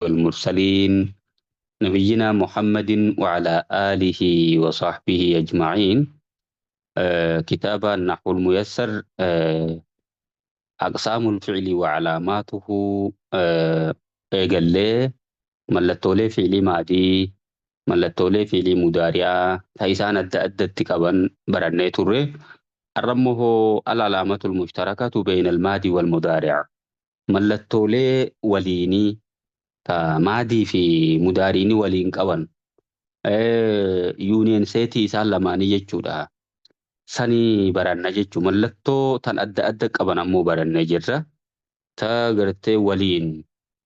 والمرسلين نبينا محمد وعلى آله وصحبه أجمعين. كتاب النحو الميسر، أقسام الفعل وعلاماته. Eegallee mallattoolee fi'ilii maadii, mallattoolee fi'ilii mudaari'aa ta isaan adda addatti qaban barannee turre. Har'ammoo hoo al-alaamatul mushtarakatu bayna al-maadii wal mudaari'a. Mallattoolee waliinii ta maadii fi mudaariinii waliin qaban, yuuniyen seetii isaan lamaanii jechuudha. Sanii baranna jechuudha. Mallattoo tan adda adda qaban ammoo barannee jirra. Ta gartee waliin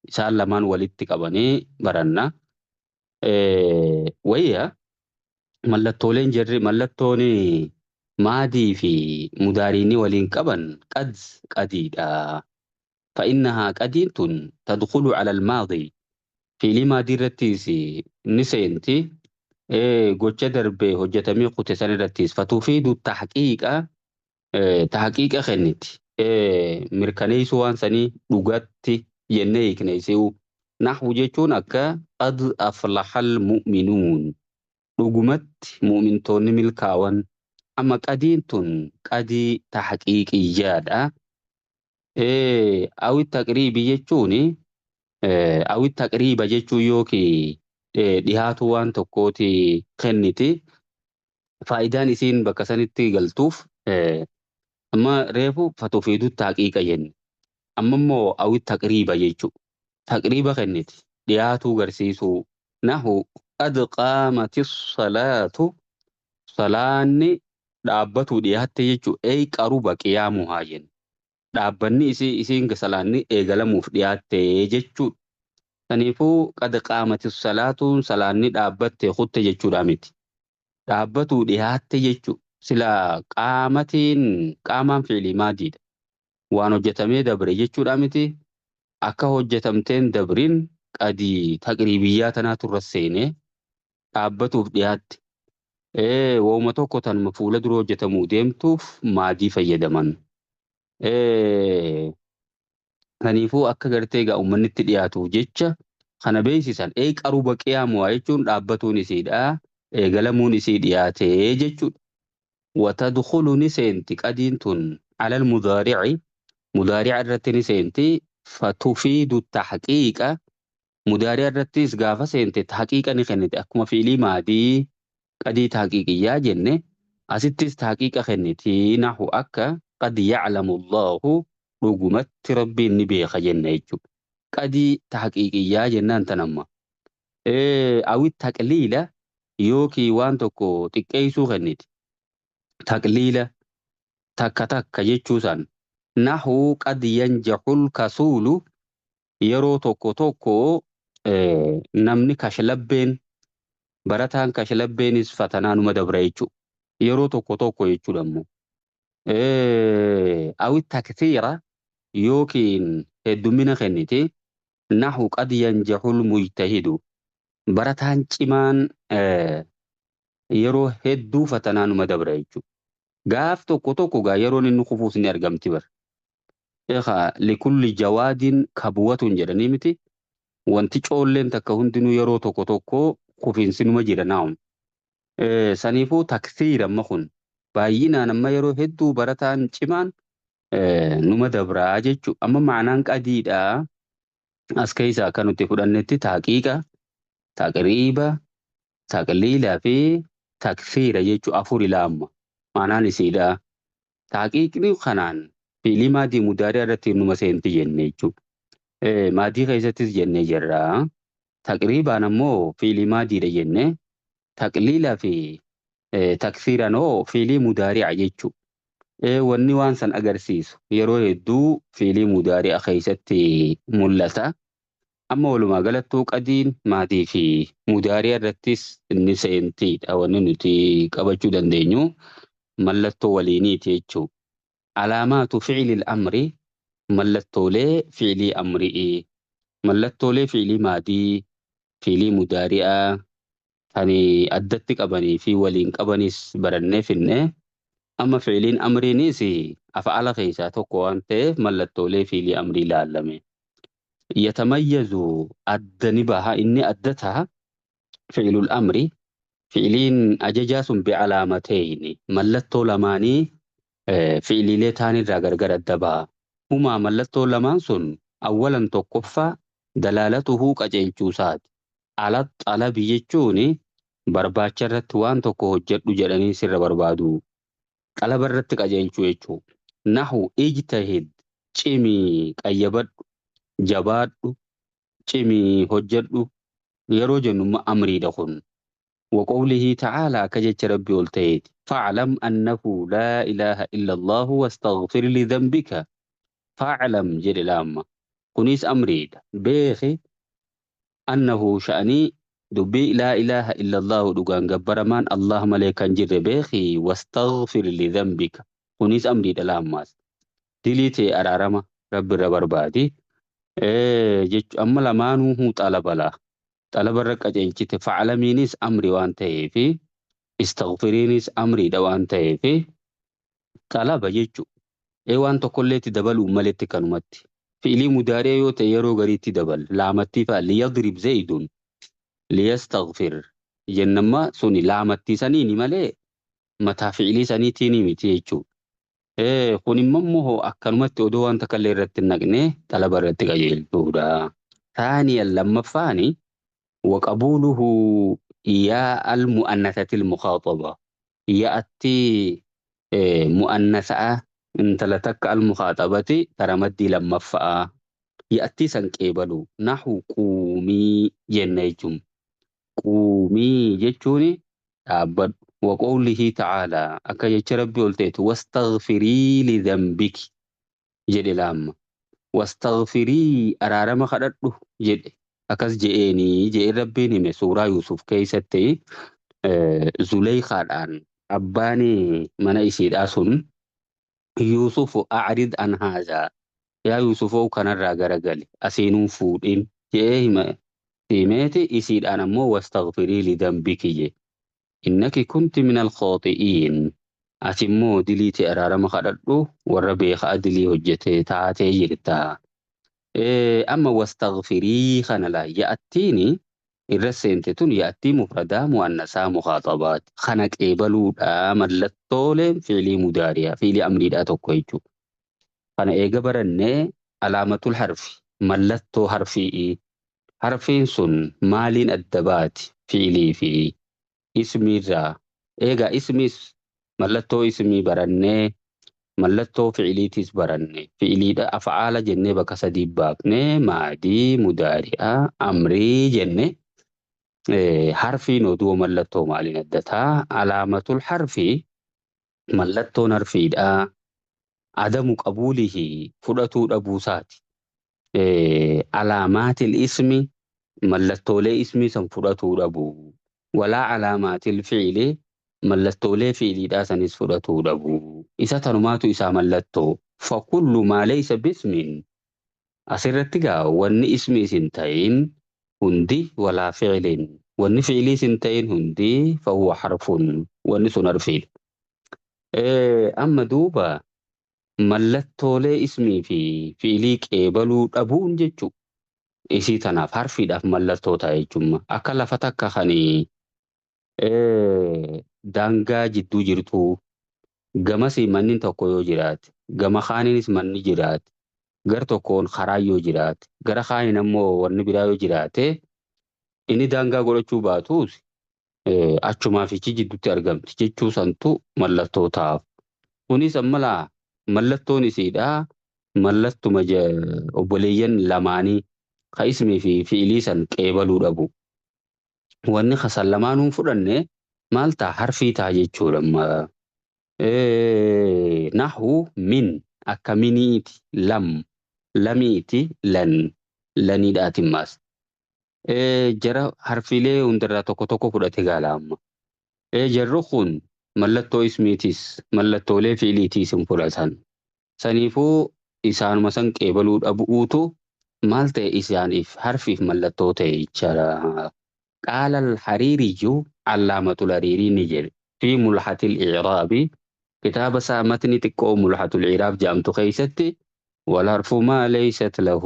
isaan lamaan walitti qabanii baranna. Wayya mallattooleen jirri, mallattoon maadii fi mudaariinii waliin qaban qad qadiidha. فإنها qadiin tun تدخل على الماضي fiilii maadii irrattis ni seenti, gocha darbe hojjetamee kute san irrattis فتفيد التحقيق tahqiiqa kenniti, mirkaneessuu waan sanii dhugatti jennee hiikneessuu. نحو jechuun akka قد أفلح المؤمنون dhugumatti mu'mintoonni milkaawan. Amma qadiin tun qadii tahqiiqiyyaadha. أو التقريب jechuun أو التقريب jechuun yookiin dhihaatu waan tokkooti kenniti. Faayidaan isiin bakka sanitti galtuuf, amma reefu فتفيد التحقيق jenne. Amma immoo أو التقريب jechuudha. تقريب kenniti. Dhiyaatuu garsiisuu. نحو قد قامت الصلاة salaanni dhaabbatuu dhiyaatte jechuudha. أي قرب قيامها jenne. Dhaabbanni isii isiin salaanni eegalamuuf dhiyaatte jechuudha. Saniifuu قد قامت الصلاة salaanni dhaabbatte kutte jechuudha miti. Dhaabbatuu dhiyaatte jechuudha. Sila qaamatiin qaamaan fi'ilii maadiidha. Waan hojjetamee dabre jechuudha miti. Akka hojjetamteen dabrin qadii taqriibiyyaa tanaatu irra seenee dhaabbatuuf dhiyaatte. Wooma tokko tanuma fuula dura hojjetamuu deemtuuf maadii fayyadaman. Kaniifuu akka gartee egaa uummanni itti dhiyaatuuf jecha kana beeksisan. أي قرب قيامها jechuun dhaabbatuun isiidha. Eegalamuun isii dhiyaatee jechuudha. وتدخل ni seenti qadiin tun على المضارع mudaari'a irratti ni seenti فتفيد التحقيق mudaari'a irrattis gaafa seente tahqiiqa ni kenniti. Akkuma fiilii maadii qadii tahqiiqiyyaa jenne, asittis tahqiiqa kenniti. نحو akka قد يعلم الله dhugumatti rabbiin ni beeka jenne jechuudha. Qadii tahqiiqiyyaa jennaan tanamma. أو التقليل yookiin waan tokko xiqqeessuu kenniti. تقليل takka takka jechuusan. نحو قد ينجح الكسول yeroo tokko tokko namni kashlabbeen, barataan kashlabbeenis fatanaanuma dabra jechuudha. Yeroo tokko tokko jechuudha ammoo. أو التكثير yookiin heddumina kenniti. نحو قد ينجح المجتهد barataan cimaan yeroo hedduu fatanaanuma dabra jechuudha. Gaaf tokko tokko gaa yeroon inni kufuus ni argamti bar. Eegaa لكل جواد كبوة jedhanii miti. Wanti coolleen takka hundinuu yeroo tokko tokko kufiinsi numa jira naa'um. Saniifuu تكثير amma kun baay'inaan amma yeroo hedduu barataan cimaan numa dabraa jechuudha. Amma ma'anaan qadiidha. As keessaa akka nuti fudhannetti tahqiiqa, taqriiba, taqliilaa fi تكثير jechuudha, afur ilaamma. Ma'anaan isiidha. Tahqiiqni kanaan fiilii maadii mudaarii irratti numa seenti jenne jechuudha. Maadii keessattis jennee jirra. Taqriibaan ammoo fiilii maadiidha jenne. Taqliilaa fi taksiiraan hoo fiilii mudaari'a jechuudha. Wanni waan san agarsiisu yeroo hedduu fiilii mudaari'a keessatti mul'ata. Amma walumaa galattuu qadiin maadii fi mudaari'a irrattis ni seentiidha. Wanni nuti qabachuu dandeenyu mallattoo waliiniiti jechuudha. علامات فعل الأمر mallattoolee fiilii amri'ii, mallattoolee fiilii maadii, fiilii mudaari'aa kan addatti qabanii fi waliin qabanis barannee finne. Amma fiiliin amriinis af'aala keessaa tokko waan ta'eef mallattoolee fiilii amrii ilaallame. Yatamayyazu adda ni baha, inni adda taha fi'ilul amri, fi'iliin ajajaa sun, bi'alaamatayni, mallattoo lamaanii fi'iliilee taanirraa gargar adda baha. Humaa, mallattoo lamaan sun, awwalan, tokkoffaa, dalaalatuhu, qajeelchuusaati. Ala xalabi jechuun barbaacha irratti, waan tokko hojjedhu jedhanii sirra barbaadu. Xalaba irratti qajeelchuu jechuudha. Nahu ijtahid, cimii qayyabadhu, jabaadhu, cimii hojjedhu yeroo jennu amriidha kun. وقوله تعالى, akka jecha Rabbi ol ta'eeti. فاعلم أنه لا إله إلا الله واستغفر لذنبك. فاعلم jedhe laamma. Kunis amriidha. Beeki, أنه sha'anii dubbii, لا إله إلا الله, dhugaan gabbaramaan Allah malee kan jirre beeki, واستغفر لذنبك. Kunis amriidha laammaas. Dilii ta'e araarama Rabbi irra barbaadi. Jechu amma lamaanuu xalaba laa. Xalaba irra qajeelchite, faclamiinis amri waan ta'eefi istaghfiriinis amriidha waan ta'eefi xalaba jechu. Waan tokkollee itti dabaluu maletti kanumatti. Fi'ilii mudaaree yoo ta'e yeroo gariitti dabal. Laamattii fa'a, ليضرب زيد، ليستغفر jennamma, suni laamattii saniini malee mataa fi'ilii saniitiini miti jechuudha. Kun immoo akkanumatti odoo waan takka illee irratti hin naqne xalaba irratti qajeelchuudha. ثانيا, lammaffaani, وقبوله ياء المؤنثة المخاطبة, يأتي مؤنثة intala takka, المخاطبة taramaddii lammaffaa, ya'attii san qeebalu, نحو قومي jenna jechuun, قومي jechuun dhaabbadhu. وقوله تعالى, akka jecha Rabbi ol ta'etu, واستغفري لذنبك jedhe laamma. واستغفري, araarama kadhadhu jedhe, akkas je'eenii je'een Rabbiin hime suuraa Yuusuf keessatti Zuleykaadhaan. Abbaan mana isiidhaa sun, يوسف أعرض عن هذا, yaa Yuusufoo kanarraa garagali, asiinuun fuudhin je'ee hima himeeti. Isiidhaan ammoo واستغفري لذنبك je, إنك كنت من الخاطئين, ati immoo diliiti araarama kadhadhu, warra beekaa dilii hojjete taatee jirta. Amma واستغفري kana laa, ya'attiini irra seente tun ya'attii mufradaa mu'annasaa mukhaaxabaati. Kana qeebaluudha mallattooleen fi'ilii mudaariyaa, fi'ilii amriidhaa tokko jechuudha. Kana eega barannee, علامة الحرف, mallattoo harfii, harfiin sun maaliin adda baati fi'ilii fi ismiirraa? Eegaa ismiis mallattoo ismii barannee, mallattoo fi'iliitis baranne. Fi'iliidha af'aala jennee bakka sadii baafnee, maadii, mudaari'aa, amrii jenne. Harfiin oduu mallattoo maaliin adda ta'a? علامة الحرف, mallattoon harfiidhaa, عدم قبوله, fudhatuu dhabuusaati. علامات الاسم, mallattoolee ismii san fudhatuu dhabu. ولا علامات الفعل, mallattoolee fi'iliidhaa sanis fudhatuu dhabu. Isa tanumaatu isaa mallattoo. فكل ما ليس باسم, asirratti gaa wanni ismi isin ta'in hundi, ولا فعل, wanni fi'ilii isin ta'in hundi, فهو حرف, wanni sun harfiidha. Amma duuba mallattoolee ismii fi fi'ilii qeebaluu dhabuun jechuudha. Isii tanaaf harfiidhaaf mallattoo ta'a jechuudha. Akka lafa takka kan daangaa jidduu jirtu, gamasii manni tokko yoo jiraate, gama kaaniinis manni jiraate, gar tokkoon karaa yoo jiraate, gara kaaniin ammoo wanni biraa yoo jiraate, inni daangaa godhachuu baatus achumaa fichi jidduutti argamti jechuu santu mallattoo ta'aaf. Kunis amma laa mallattoon isiidhaa mallattuma obboleeyyan lamaanii ka ismii fi fi'ilii san qeebaluu dhabu. Wanni kasan lamaanuun fudhanne maal ta'a? Harfii ta'a jechuudha. Amma نحو من, akka miniiti, لم, lamiiti, لن, laniidhaatiin maas. Jara harfiilee hundarraa tokko tokko fudhate gaala amma. Jarri kun mallattoo ismiitis mallattoolee fi'iliitiis hin fudhatan. Saniifuu isaanuma san qeebaluu dhabuutu maal ta'e? Isaaniif harfiif mallattoo ta'e jechaadha. قال الحريري, علامة الحريري ni jedhe, في ملحة الإعراب, kitaaba isaa matni xiqqoo ملحة الإعراب jedhamtu keessatti. والحرف ما ليست له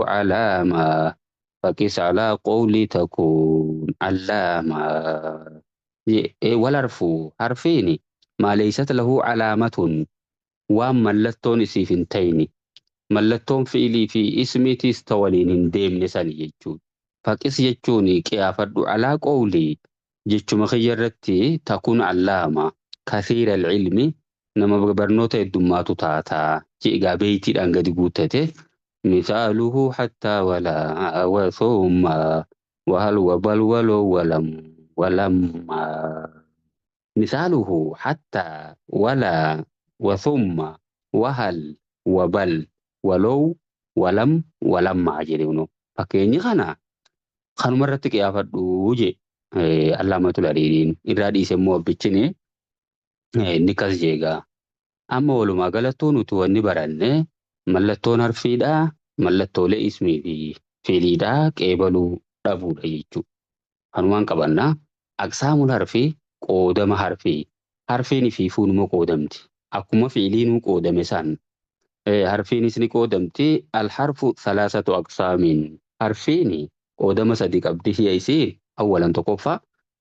علامة فقس على قولي تكون علامة. والحرف حرفين ما ليست له علامة waan mallattoon isiif hin ta'ini mallattoon fi'ilii fi ismiitiis ta waliin hin deemne sani jechuudha. Faqis jechuun qiyaafadhu alaa qawlii jechuma kiyya irratti takun allaama kathiira ilmi nama barnoota heddummaatu taataa je'egaa beeytiidhaan gadi guuttate misaaluhu hattaa walaa wa thumma wahal wabal waloo walam walammaa misaaluhu hattaa walaa وثم وهل وبل ولو ولم ولما jedhe fakkeenyi kana kanuma irratti qiyaafadhu je Allaamatul Hariiriin irraa dhiise immoo abbichini inni kas jeegaa. Amma walumaa galattuu nuti wanni baranne mallattoon harfiidhaa mallattoolee ismii fi fiiliidhaa qeebaluu dhabuudha jechuudha. Kanumaan qabannaa aqsaamul harfii qoodama harfii harfiin fi fuunuma qoodamti. Akkuma fiiliinuu qoodame san harfiinis ni qoodamti. Alharfu thalathatu aqsaamin harfiin qoodama sadi qabdi hiya isii awwalan tokkoffaa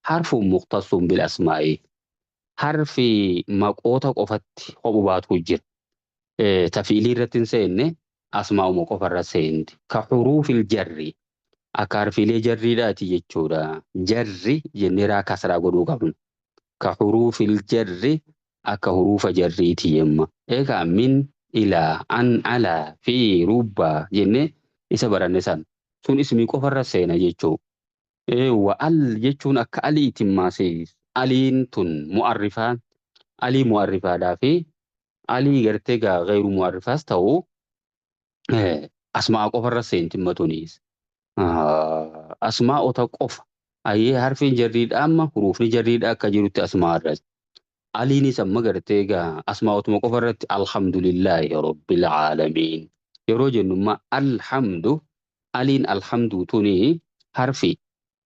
harfuun muqtassuun bil asmaa'i harfi maqoota qofatti kophu baatu jira. Ta fiilii irratti hin seenne asmaa'uma qofa irra seenti. Ka huruufil jarri akka harfiilee jarriidhaati jechuudha. Jarri jennee raa kasraa godhuu qabna. Ka huruufil jarri akka huruufa jarriiti yemma. Egaa min ilaa an alaa fi rubbaa jennee isa baranne san sun ismii qofarra seena jechuu. Wa al jechuun akka aliitiin maasee aliin tun mu'arrifaan alii mu'arrifaadhaa fi alii gartee gaa gayru mu'arrifaas ta'u asmaa qofarra seenti matunis. Asmaa'ota qofa. Ayyee harfiin jarriidha amma huruufni jarriidha akka jirutti asmaa irratti. Aliinis amma gartee egaa asmaa'otuma qofa irratti alhamdulillaahi rabbil aalamiin. Yeroo jennu immoo alhamdu aliin alhamdu tuni harfi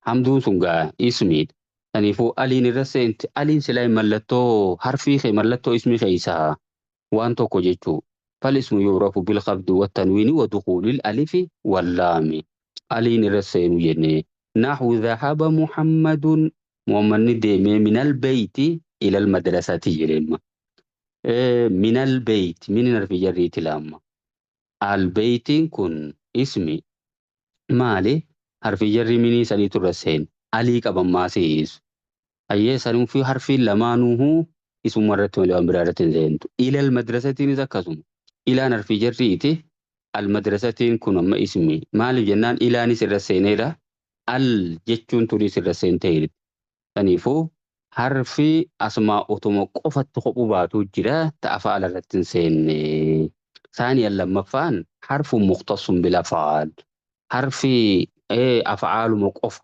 hamduun sun gaa ismiidha. Kanaafuu aliin irra seenti aliin silaa mallattoo harfii kee mallattoo ismii keessaa waan tokko jechuu. Fal ismu yu'rafu bil qabdi wat tanwiini wa dukuulil alifi wallaami. Aliin irra seenu jennee. Naxwu dhahaba Muhammadun Muhammadni deemee minal beeyti ilal madrasati jedhemma. Minal beeyti min harfi jarriiti laamma. Al beeytiin kun ismi maali? Harfi jarri minii saniitu irra seen. Alii qaban maasiisu. Ayyee sanuu fi harfiin lamaanuuhu isuma irratti malee waan biraa irratti hin seentu. Ilal madrasatiinis akkasuma. Ilaan harfi jarriiti. Al madrasatiin kun amma ismi. Maaliif jennaan ilaanis irra seeneera. Al jechuun tunis irra seenteerti. Kanaafuu harfi asmaa'otuma qofatti kophuu baatu jira ta'a faala irratti hin seenne. Saaniyan lammaffaan harfuun muqtassun bil afaal. Harfi af'aaluma qofa.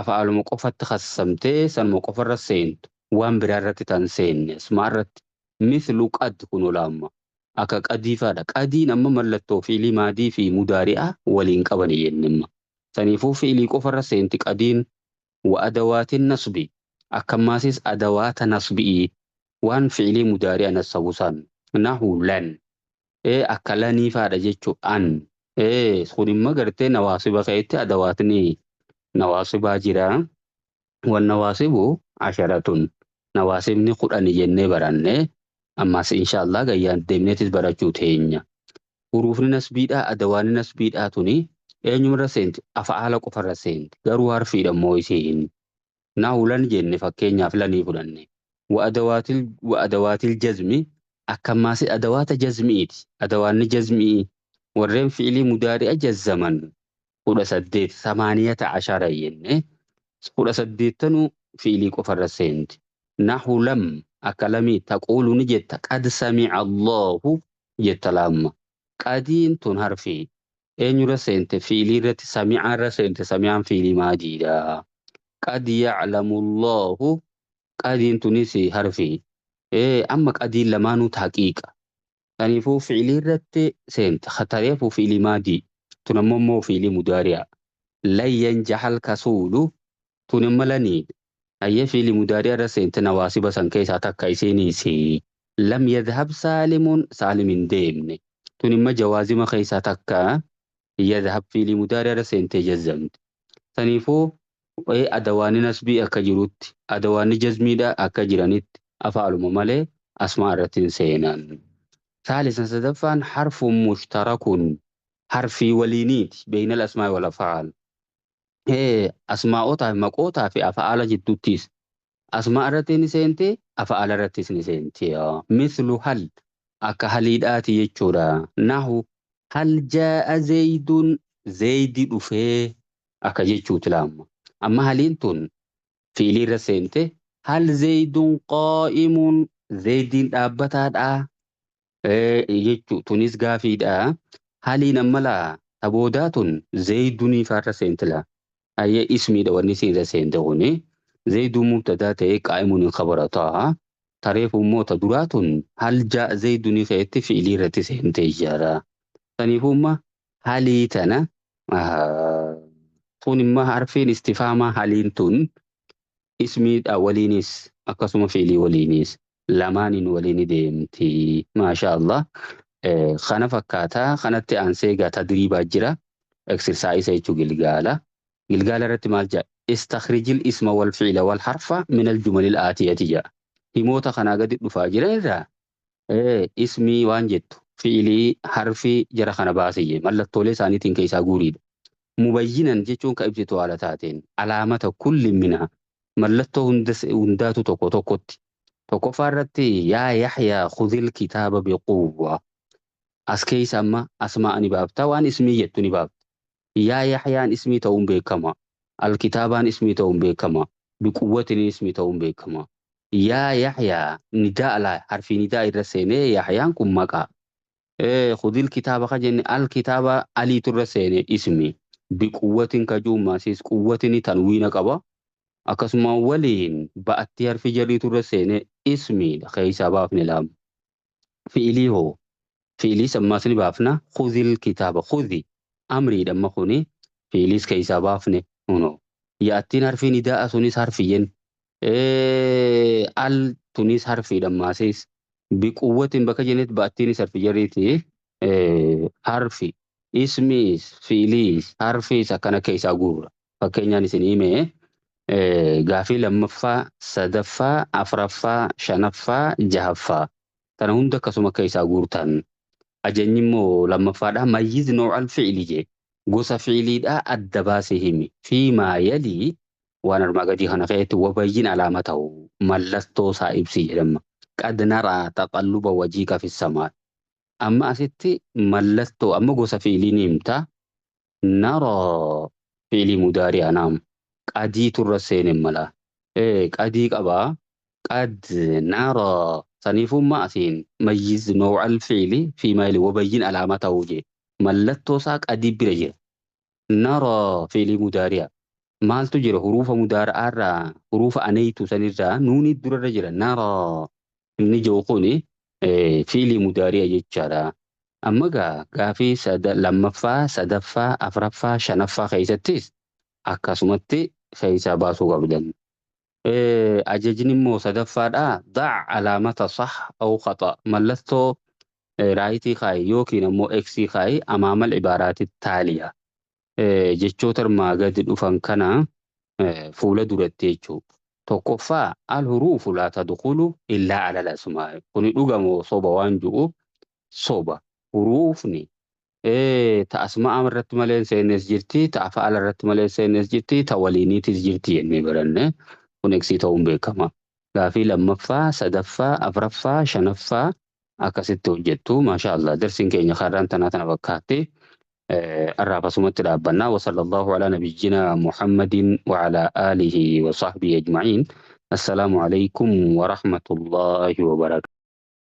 Af'aaluma qofatti khassamtee sanuma qofarra seentu. Waan biraa irratti tan seenne asmaa irratti. Mithlu qad kun olaamma. Akka qadiifaadha. Qadiin amma mallattoo fiilii maadii fi mudaari'aa waliin qabani jennimma. Saniifuu fiilii qofarra seenti qadiin wa adawaatin nasbi. Akkammaasis adawaata nasbi'ii waan fiilii mudaari'a nassabu san. Nahu lan. Akka laniifaadha jechuu an. Kun immoo gartee nawaasiba keessatti adawaatni nawaasibaa jira. Wan nawaasibu asharatun. Nawaasibni 10 jennee baranne. Ammas inshallah gayyaan deemneetis barachuu teenya. Huruufni nasbiidhaa adawaanni nasbiidhaa tuni eenyumarra seenti? Af'aala qofarra seenti. Garuu harfiidha immoo isiin. Nahu lan jenne fakkeenyaaf lanii fudhanne. Wa adawaatil jazmi akkammaasi adawaata jazmiiti. Adawaanni jazmii warreen fi'ilii mudaari'a jazzaman 18 18 jenne 18 fi'ilii qofarra seenti. Nahu lam akka lamii taquulu ni jetta qad sami'a Allahu jetta lamma. Qadiin tun harfi eenyurra seente fi'ilii irratti sami'a irra seente sami'aan fi'ilii maadiidha. Qad ya'lamu Allahu qadiin tunis harfi. Amma qadiin lamaanuu taqiiqa. Kanaafuu fi'ilii irratti seente khatareefu fi'ilii maadii tun ammoo immoo fi'ilii mudaari'a. Lan yanjahal kasuulu tun imma lanii ayyee fi'ilii mudaari'a irra seente nawaasiba san keessaa takka isiinis. Lam yadhhab saalimun saalim hin deemne. Tun imma jawaazima keessaa takka yadhhab fiilii mudaari'arra seentee jazzamti. Saniifuu adawaanni nasbii akka jirutti adawaanni jazmiidha akka jiranitti afaaluma malee asmaa irratti hin seenan. Saalisan sadaffaan harfuun mushtarakun harfii waliiniiti beeynal asmaa wal afaal. Asmaa'otaa fi maqootaa fi afaala jidduuttis asmaa irratti ni seenti afaala irrattis ni seenti. Mislu hal akka haliidhaati jechuudha. Nahu hal jaa'a zeeyduun zeeydi dhufee akka jechuuti laamma. Amma haliin tun fiilii irra seente hal zeeyduun qaa'imuun zeeydiin dhaabbataadha jechuu tunis gaafiidha. Haliin amma laa taboodaa tun zeeydunii faarra seente laa. Ayyee ismiidha wanni isiin irra seente kuni. Zeeyduun mubtadaa ta'ee qaa'imuun hin khabara ta'a. Tareef immoo ta duraa tun hal jaa zeeydunii keessatti fiilii irratti seente ijaara. Saniifuu imma halii tana tun imma harfiin istifaamaa haliin tun ismiidha waliinis akkasuma fiilii waliinis lamaaniin waliin deemti. Maasha Allah. Kana fakkaataa kanatti aansee egaa tadriibaa jira. Eksirsaayisa jechuun gilgaala. Gilgaala irratti maal jedha? Istakhrijil isma wal fi'ila wal harfa min al jumalil aatiyati jedha. Himoota kanaa gadi dhufaa jiran irraa ismii waan jettu fi'ilii harfii jara kana baasiyye mallattoolee isaaniitiin keessaa guuriidha. Mubayyinan jechuun ka ibsitu haala taateen alaamata kulli minha mallattoo hundaatu tokko tokkotti. Tokkoffaa irratti yaa Yaxyaa khudhil kitaaba biquwwa. As keessa amma asmaa ni baafta waan ismii jettu ni baafta. Yaa Yaxyaan ismii ta'uun beekama. Alkitaabaan ismii ta'uun beekama. Biquwwatiin ismii ta'uun beekama. Yaa Yaxyaa nidaa alaa harfii nidaa irra seenee Yaxyaan kun maqaa. Khudhil kitaaba ka jenne alkitaaba aliitu irra seene ismi. Biquwwatiin ka juummaasiis quwwatiin tanwiina qaba. Akkasuma waliin ba'attii harfi jarriitu irra seene ismiidha keessaa baafne laama. Fi'ilii hoo fi'ilii sammaas ni baafna khudhil kitaaba khudhi amriidha amma kuni fi'iliis keessaa baafne hunoo. Yaattiin harfi nidaa sunis harfiyyen. Al tunis harfiidha ammaasiis. Biquwwatiin bakka jennetti ba'attiinis harfi jarriiti. Harfi ismiis fi'iliis harfiis akkana keessaa guurra. Fakkeenyaan isin himee gaafii lammaffaa, sadaffaa, afuraffaa, shanaffaa, jahaffaa. Tana hunda akkasuma keessaa guurtan. Ajajni immoo lammaffaadha. Mayyiz noo'al fi'ili jee. Gosa fi'iliidhaa adda baasee himi. Fiimaa yalii waan armaa gadii kana keessatti wabayyin alaama ta'u mallattoo isaa ibsi jedhama. Qad naraa taqalluba wajiika fi samaa. Amma asitti mallattoo amma gosa fi'ilii ni himta. Naraa fi'ilii mudaari'a naam. Qadii turra seene mala. Qadii qabaa. Qad naraa saniifummaa asiin mayyiz noo'al fi'ili fiimaa yalii wabayyin alaama ta'uu jee. Mallattoo isaa qadii bira jira. Naraa fi'ilii mudaari'a. Maaltu jira huruufa mudaari'aarraa huruufa aneeytu sanirraa nuuni durarra jira. Naraa inni jiru kuni fi'ilii mudaari'a jechaadha. Amma gaa gaafii lammaffaa, sadaffaa, afuraffaa, shanaffaa keessattis akkasumatti keessaa baasuu qabdan. Ajajni immoo sadaffaadha. Dac alaamata sah aw khata. Mallattoo raayitii kaayi yookiin ammoo eksii kaayi amaamal ibaaraati taaliya. Jechoota armaa gadi dhufan kana fuula duratti jechuudha. Tokkoffaa al-huruufu laa tadkhulu illaa alal asmaa. Kuni dhugamoo soba waan jiru soba. Huruufni ta asmaa irratti malee hin seennes jirti, ta afaala irratti malee hin seennes jirti, ta waliiniitis jirti jennee baranne. Kun eksii ta'uun beekama. Gaafii lammaffaa, sadaffaa, afuraffaa, shanaffaa akkasitti hojjettu. Maasha Allah. Darsiin keenya karraan tanaa tana fakkaatti. Arraaf asumatti dhaabbannaa. Wa sallallahu ala nabiyyina Muhammadin wa ala aalihi wa sahbihi ajma'iin. Assalaamu alaikum wa rahmatullahi wa barakaatuh.